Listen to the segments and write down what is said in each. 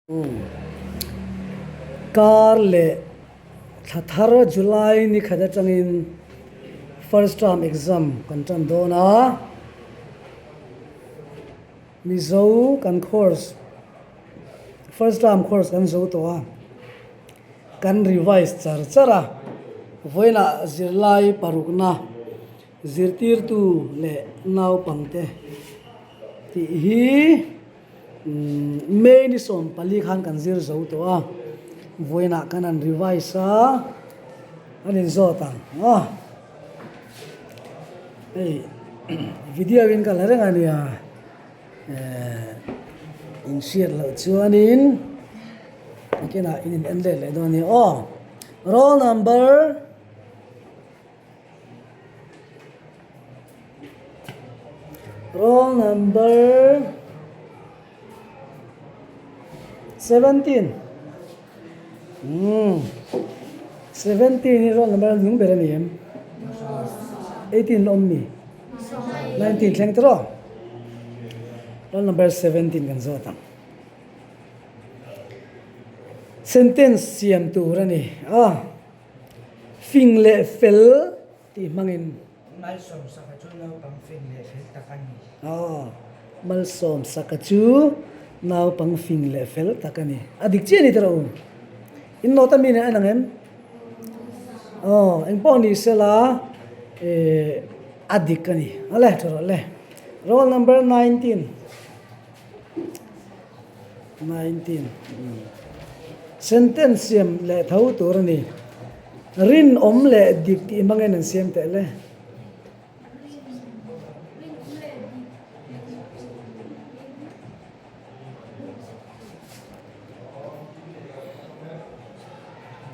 Kar leh thla thar July ni khat atangin first term exam kan tan dawn a, Mizo kan course first term course kan zo tawh a, kan revise char char a, vawiinah zirlai parukna zirtirtu leh naupangte tih hi. May ni 14 khan kan zir zo tawh a, vawiinah kan han revise a, an inzawt ang a, hei video in ka la reng a nia, eh inhriat loh chuanin nakinah in in en let leh dawn a nia aw, roll number. Roll number 17. 17 hi roll number nung ber a ni em? 18 la awm mi? 19 thleng ta rawh. Roll number 17 kan zawt ang. Sentence siam tur a ni a. Fing leh fel tih hmangin. Malsawmsaka chu naupang fing leh fel tak a ni. Aw, Malsawmsaka chu naupang fing leh fel tak a ni. A dik chiah a ni tawh u. In note a mi nen a en ang em? Aw, engpawh ni sela eh a dik a ni. Awle, tha rawh le. Roll number 19. 19 Sentence siam leh tho tur a ni. Rinawm leh dik tih hmangin an siam teh le.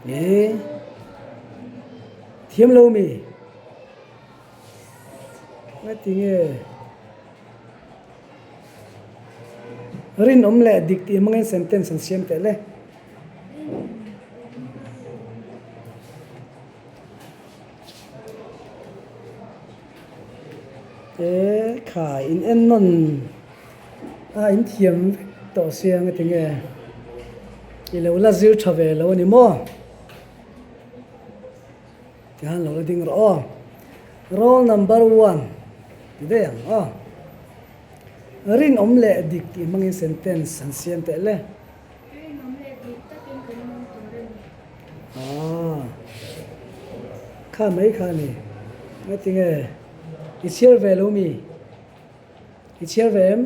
E thiam lo mi? Ngatinge? Rinawm leh dik tih hmangin sentence an siam teh le. E kha in en nawn a in thiam vek tawh sia nga tinge i lo la zir tha ve lo a ni maw? Tihian lo la ding rawh aw. Roll number one ti daih ang aw. Rinawm leh dik tih hmangin sentence han siam teh le. Rinawm leh dik takin kan nung tur a ni. Aaa. Kha mai kha a ni. Ngatinge i chhiar ve lo mi? I chhiar ve em?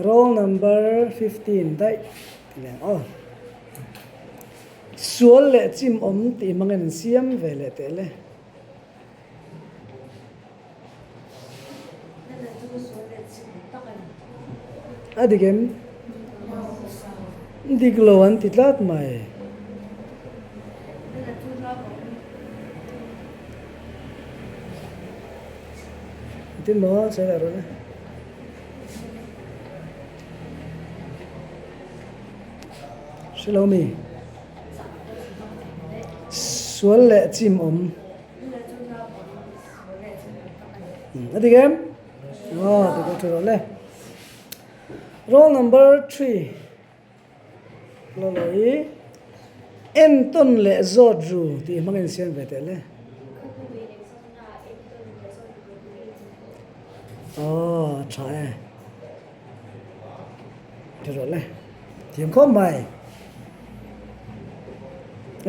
Roll number 15 daih ti leh ang aw. Sual leh chim awm tih hmangin an siam ve leh teh le. A dik em? Dik lo an ti tlat mai. Tin maw sawi leh rawh le. Hre lo mi? Sual leh chim awm. A dik em? Aw dik a tha rawh le. Roll number 3. Lo lo i entawn leh zawt ru tih hmang in siam ve teh le. Aw tha e. Tha rawh le. Thiam khawp mai.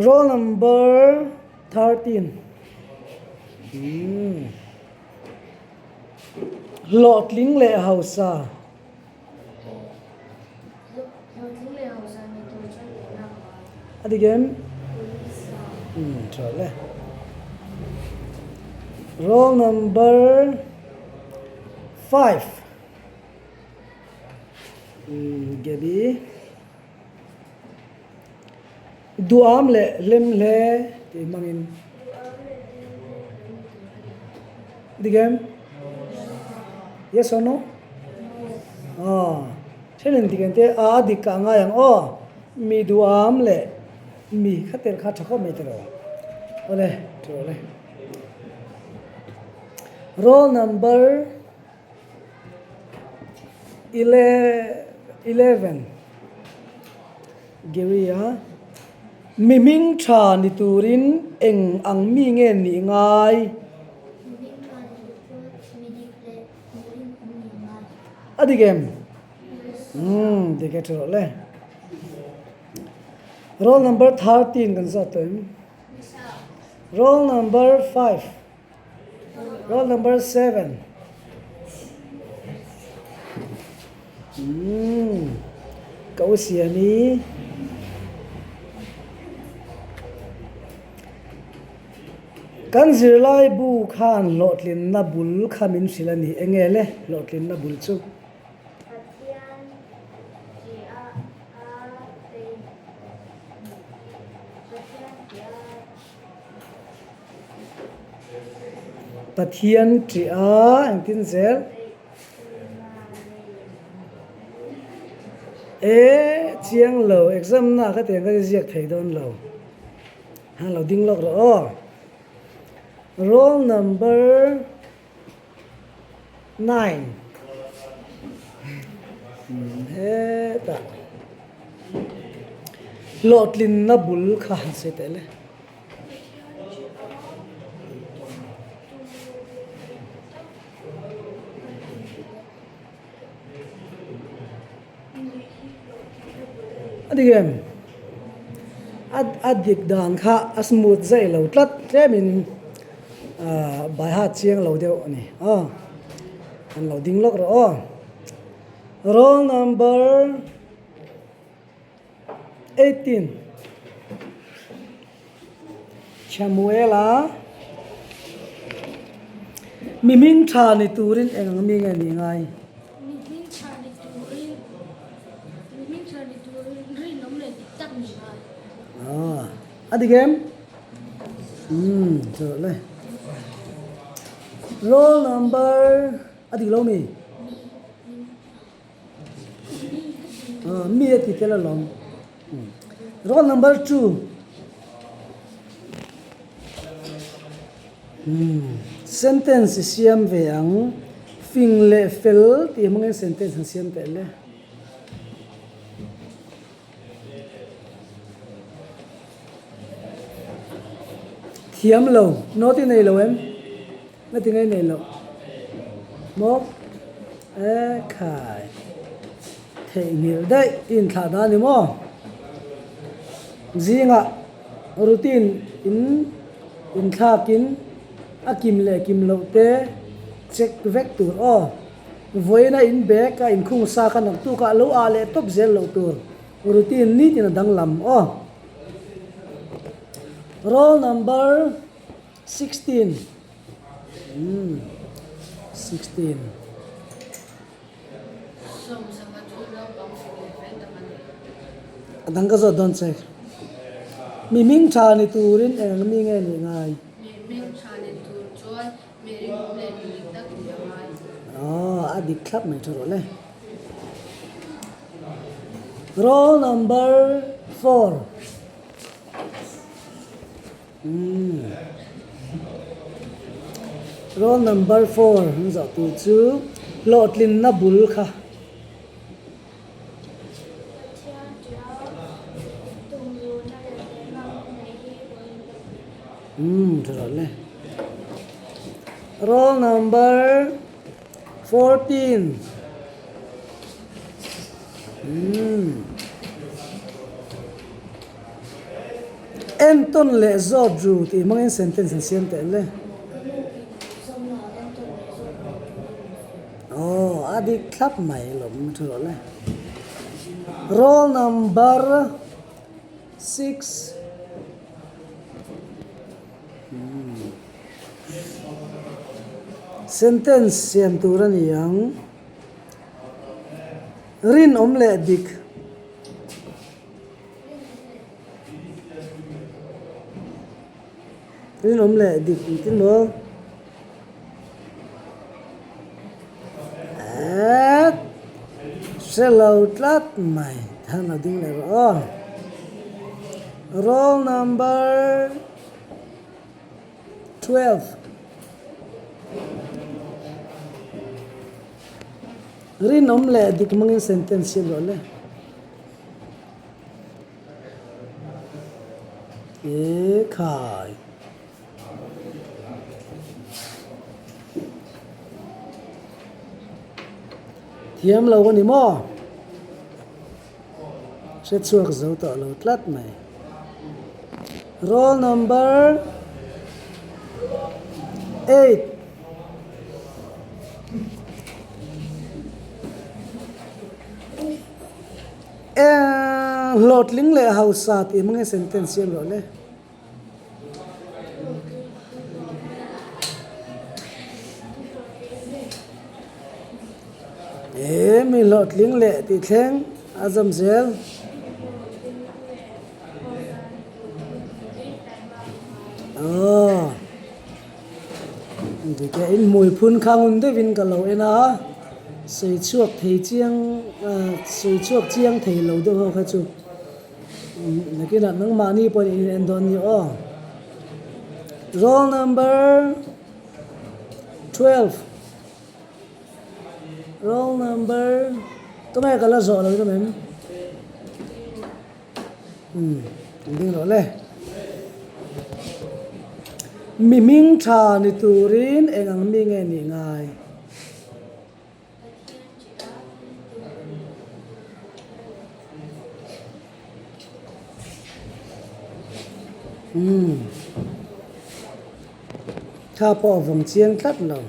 Roll number 13. Umm. Hlawhtling leh hausa. A dik em? Umm tha le. Roll number 5. Umm Gaby. Duham leh hlem hle tih hmangin. Dik em? Yes or no? Aw, thenin dik ang te a a dik ka ngai ang aw. Mi duham leh mi kha tel kha tha khawp mai tiraw. Awle, tiraw le. Roll number 11. 11. Gary-a, Mi hming tha ni turin eng ang mi nge nih ngai? Mi hming tha ni tur chuan mi dik leh mi rinawm nih ngai. A dik em? Umm, dik e tha rawh le. Roll number 13 kan zawt tawh em? Roll number 5. Roll number 7. Umm, ka u siami. Kan zirlai bu khan hlawhtlinna bul kha min hrilh a ni. Enge le hlawhtlinna bul chu? Pathian tih a a tei Pathian tih a. Pathian tih a engtin zel? E chiang lo exam na ka tiang ka ziak thei dawn lo. Ha lo ding lawk rawh aw. Roll number 9. Hetah hlawhtlinna bul kha han sawi teh le. A dik em? A dik dan kha a smooth zai lo tlat tlemin ahh baihat chiang lo deuh a ni aw an lo ding lawk rawh aw roll number 18 Samuela mi hming tha ni turin eng ang mi nge nih ngai? Mi hming tha ni turin mi hming tha ni turin rinawm leh dik tak nih ngai. Ah, a dik em? Umm, chawlh le. Roll number a dik lo mi? Mi a ti tel alawm. Roll number 2. Sentence i siam ve ang. Fing leh fel tih hmangin sentence an siam teh le. Thiam lo. Note i nei lo em? Na ti ngei nei loh maw? E khai theihnghilh daih i inthlah dan a ni maw? Zingah routine in inthlakin a kim leh kim loh te check vek tur aw. Vawiina in bag a inkhung sa kha naktukah lo ah leh tawp zel loh tur routine nitin a danglam aw. Roll number. 16 umm 16. A dang ka zawt dawn che. Mi hming tha ni turin eng ang mi nge nih ngai? Mi hming tha ni tur chuan mi rinawm leh mi dik tak nih a ngai. Aw a dik thlap mai tha rawh le. Roll number 4. Roll number 4 an zawh tur chu hlawhtlinna bul kha. Tha rawh le. Roll number 14. Enton leh zawt ru tih hmangin sentence an siam teh le. Aw, a dik thlap mai lawm thu rawh le. Roll number 6. Sentence siam tur a ni ang. Rinawm leh dik. Rinawm leh dik engtin maw? Eet hre lo tlat mai han lo ding leh rawh aw. Roll number 12. Rinawm leh dik hmangin sentence siam rawh le. E khai. Thiam lo a ni maw? Hre chhuak zo tawh lo tlat mai. Roll number 8. Hlawhtling leh hausa tih hmangin sentence siam rawh le. He mi hlawhtling leh tih thleng a zawm zel. Aw dik e in hmui phun kha ngun deuhin ka lo en a sawi chhuak thei chiang sawi chhuak chiang thei lo deuh ho kha chu. Nakinah nangmahni pawhin in en dawn ni aw. Roll number 12. Roll number Tunge ka la zawh lo ina mem. Hmm, ding rawh le. Mi hming tha ni turin eng ang mi nge nih ngai? Umm kha pawh a vawng chiang tlat lo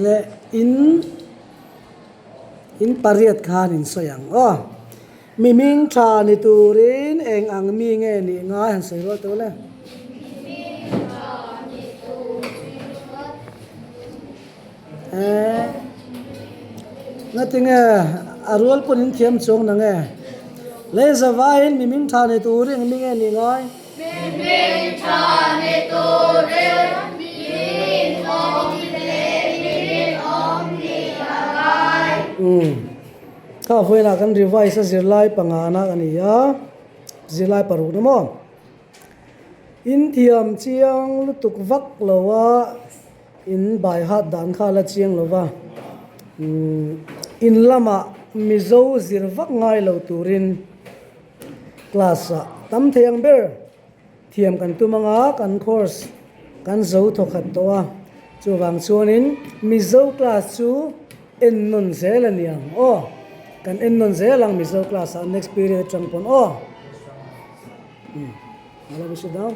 leh in in pariat khan in sawi ang aw Mi hming tha ni turin eng ang mi nge nih ngai han sawi rual tawh le. Eh, ngatinge a rual pawn in thiam chuang na nge? Lei zavaiin mi hming tha ni turin eng mi nge nih ngai? Mi hming tha ni turin mi rinawm leh mi rinawm nih a ngai. Umm. Kha vawiinah kan revise a zirlai pangana a ni a, zirlai paruk ni maw? In thiam chiang lutuk vak lo a, in bai hat dan kha a la chiang lo va, in lamah Mizo zir vak ngai lo turin class ah tam thei ang ber. Thiam kan tum anga kan course kan zo thawkhat tawh a, chuvang chuanin Mizo class chu en nawn zel a ni ang aw, kan en nawn zel ang Mizo class ah next period atang pawn aw. Umm, ala bisi dau.